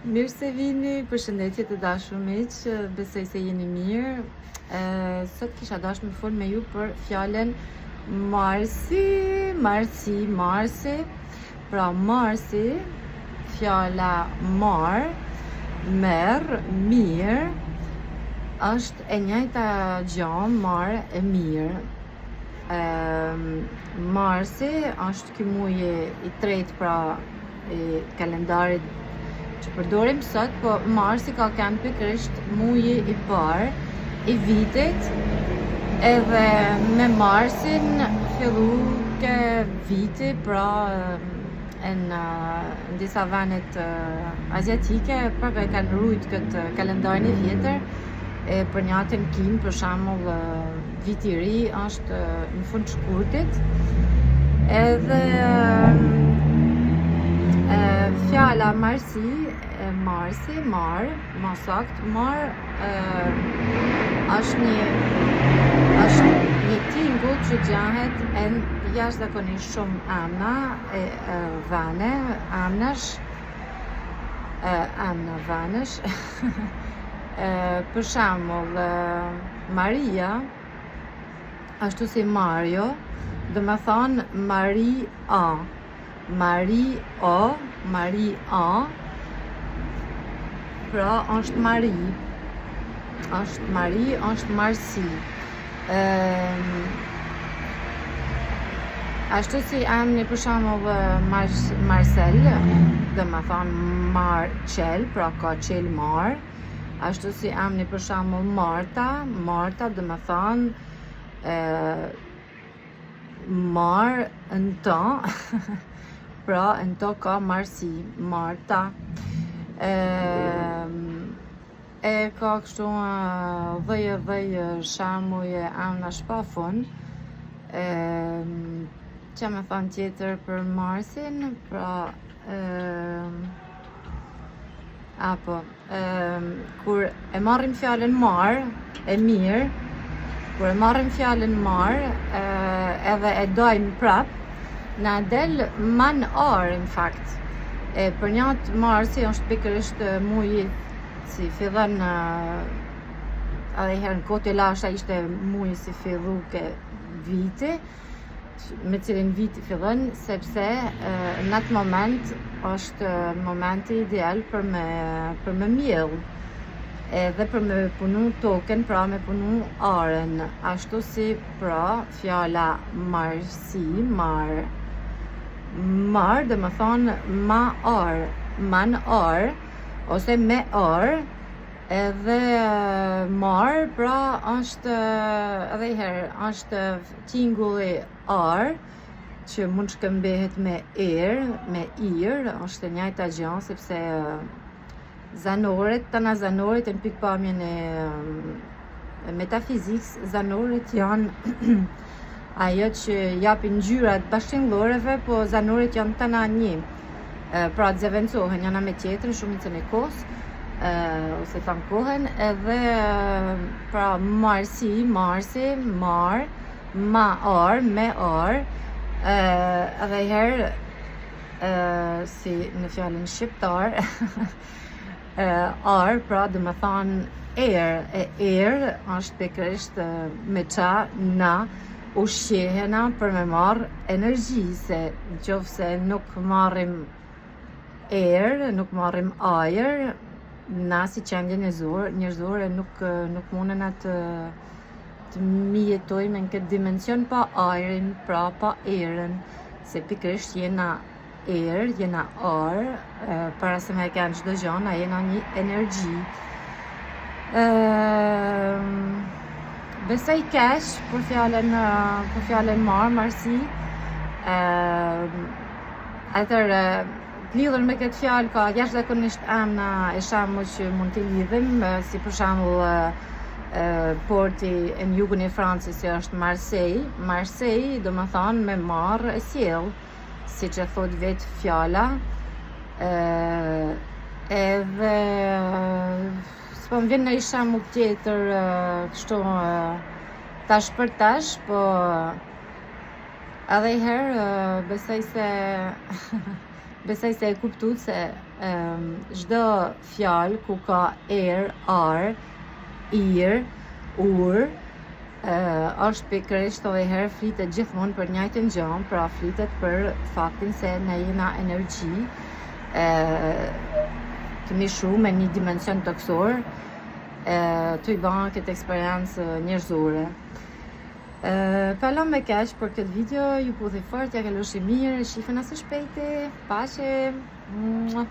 Mirë se vini, përshëndetje të dashur miq, besoj se jeni mirë. Ë sot kisha dashur me fol me ju për fjalën Marsi, Marsi, Marsi. Pra Marsi, fjala mar, merr, mirë, është e njëjta gjë, mar e mirë. Ë Marsi është ky muaji i tretë pra i kalendarit që përdorim sot, po marsi ka qenë pikërisht muji i parë i vitit, edhe me marsin filluke viti, pra e në, në disa venet aziatike, prapë e kanë rujt këtë kalendarin e vjetër, e për një atë në Kinë, për shembull, viti i ri është në fund shkurtit. Edhe e, fjala Marsi, e, Marsi, Mar, ma sakt, Mar e, është një është një tingull që gjahet në jashtëzakonisht shumë emna e, e vene, emnash, e, emna venesh. e, për shembull, Maria, ashtu si Mario, do me thonë Mari A. Mari O, Mari A, pra është Mari, është Mari, është Marsi. Ehm, ashtu si emni për shembull Mars, Marcel, do me thonë Marcel, pra ka qel mar, ashtu si emni për shembull Marta, Marta do me thonë e, mar në to, pra në to ka marsi, Marta. E, e ka kështu dhej e dhej shembuj e emnash pa fund. E, që me thonë tjetër për Marsin, pra e, apo e, kur e marrim fjalën mar, e mirë, kur e marrim fjalën mar, e, edhe e dojmë prap, na del man ar në fakt. E për një atë Marsi është pikërisht muji si fillon edhe herë në kohë të lashta ishte muji si fillu ke viti, me cilin viti fillon, sepse në atë moment është momenti ideal për me, për me mjell, edhe për me punu tokën, pra me punu arën, ashtu si pra fjala marsi, mar, mar, do me thonë ma ar, man ar, ose me ar, edhe mar, pra është edhe i herë, është tingulli ar, që mund shkëmbehet me erë, me ir, është e njëjta gjë, sepse zanoret, tana zanoret në pikëpamjen e, e metafizikës, zanoret janë ajo që japin ngjyrat bashkëtingëlloreve, po zanoret janë tana një. Pra të zëvendësohen njëna me tjetrën shumicën e kohës, ose tanë kohën, edhe pra marsi, marsi, mar, ma ar, me ar, edhe herë si në fjalën shqiptar, ar, pra do me thonë erë, e erë është pikërisht me qa na ushqehena për me marrë energji, se në qoftë se nuk marrim erë, nuk marrim ajër, na si qenie njerëzore, njerëzore nuk, nuk mundena të, të mbijetojmë në këtë dimension pa ajrin, pra pa erën, se pikërisht jena erë, jena ar, para se me kenë çdo gjë, na jena një energji. Ëm besoj keq për fjalën për fjalën mar, marsi. Ëm atëherë lidhur me këtë fjalë ka jashtëzakonisht emna e shembuj që mund t'i lidhim, si për shembull porti në jugun e Francës që është Marseille. Marseille do me thonë me marr e sjell si që thot vetë fjala, edhe s'po më vjen ndonjë shembull tjetër kështu tash për tash, po edhe i herë besoj se Besoj se e kuptuat se çdo fjalë ku ka er, ar, ir, ur, është pikërisht edhe herë flitet gjithmonë për njëjtën gjë, pra flitet për faktin se ne jena energji, të mishu me një dimension tokësor, të i ba këtë eksperiencë njerëzore. Pa lëmë me keq për këtë video, ju puthi fort, ja kaloshi mirë, shifena së shpejti, paqe! Mua.